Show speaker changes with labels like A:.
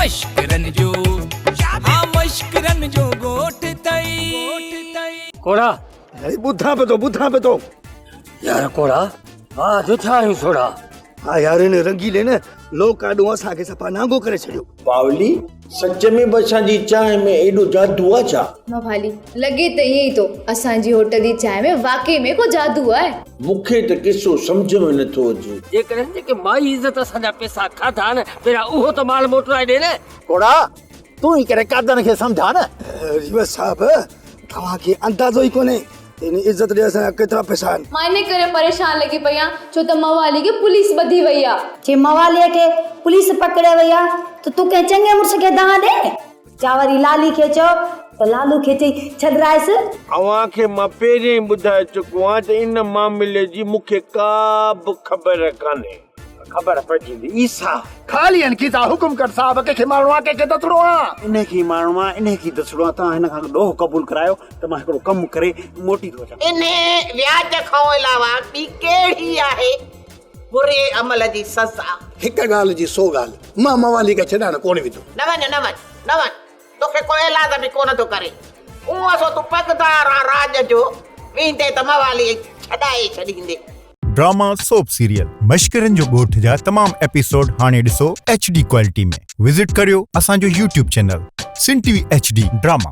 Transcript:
A: مشڪرن جو ها مشڪرن جو ڳوٺ ٿئي.
B: ڪوڙا!
C: اڙي ٻڌان پيو ٿو ٻڌان پيو ٿو.
B: يار ڪوڙا! واهه جو ٿيا آهيون سوڙها.
C: ها يار هن رنگيلي نه لوڪ آڏو اسان کي صفا نانگو ڪري ڇڏيو.
D: پاولي، سچ ۾ به اسان جي چانهه ۾ ايڏو جادو آ ڇا؟
E: موالي، لڳي ته ائين ئي ٿو. اسان جي هوٽل جي چانهه ۾ واقعي ۾ ڪو جادو آهي.
D: مون کي ته قصو سمجهه ۾ نٿو اچي.
B: جيڪڏهن جيڪي مائي عزت اسان جا پئسا کاڌا آهن، پهريان اهو ته مال موٽرائي ڏي نه.
F: ڪوڙا، تون ئي ڪري قادن کي سمجهاء نه.
C: ريوس صاحب، توهان کي اندازو ئي ڪونهي ته ان عزت ڏي اسان جا ڪيترا پئسا آهن.
E: مان ان ڪري پريشان لڳي پئي آهيان ڇو ته موالي کي پوليس ٻڌي وئي آ.
G: جي مواليء کي پوليس پڪڙي وئي آ ته تون ڪنهن چڱي مڙس کي دانهن ڏي نه. چا وري لالي کي چئو ته لالو کي چئي ڇڏرائيس.
D: اوهان کي مان پهرين ئي ٻڌائي چڪو آهيان ته ان معاملي جي مون کي ڪا به خبر ڪانهي.
F: خبر پئجي ويندي عيسيٰ. خالي هن کي ٿا حڪم ڪر صاحب ڪنهن کي مارڻو آ ڪنهن کي دسڻو آ. انهي کي مارڻو آ انهي کي دسڻو آ توهان هن کان ڏوهه قبول ڪرايو ته مان هڪڙو ڪم ڪري موٽي ٿو اچان.
H: انهي وياج کان علاوه ٻي ڪهڙي آهي بري عمل جي سزا؟
I: هڪ ڳالهه جي سو ڳالهه، مان موالي کي ڇڏائڻ ڪونه ويندو.
H: نه وڃ نه وڃ نه وڃ توکي ڪو ايلاز به ڪونه ٿو ڪري. اونء سو تون پڳدار آن راڄ جو، ويندي ته موالي ڇڏائي ڇڏيندي.
J: ڊراما سوپ سيريل مشڪرن جو ڳوٺ جا تمام ايپيسوڊ هاڻي ڏسو ايڇ ڊي ڪوالٽي ۾ وزٽ ڪريو اسان جو YouTube channel Sindh T V H D drama.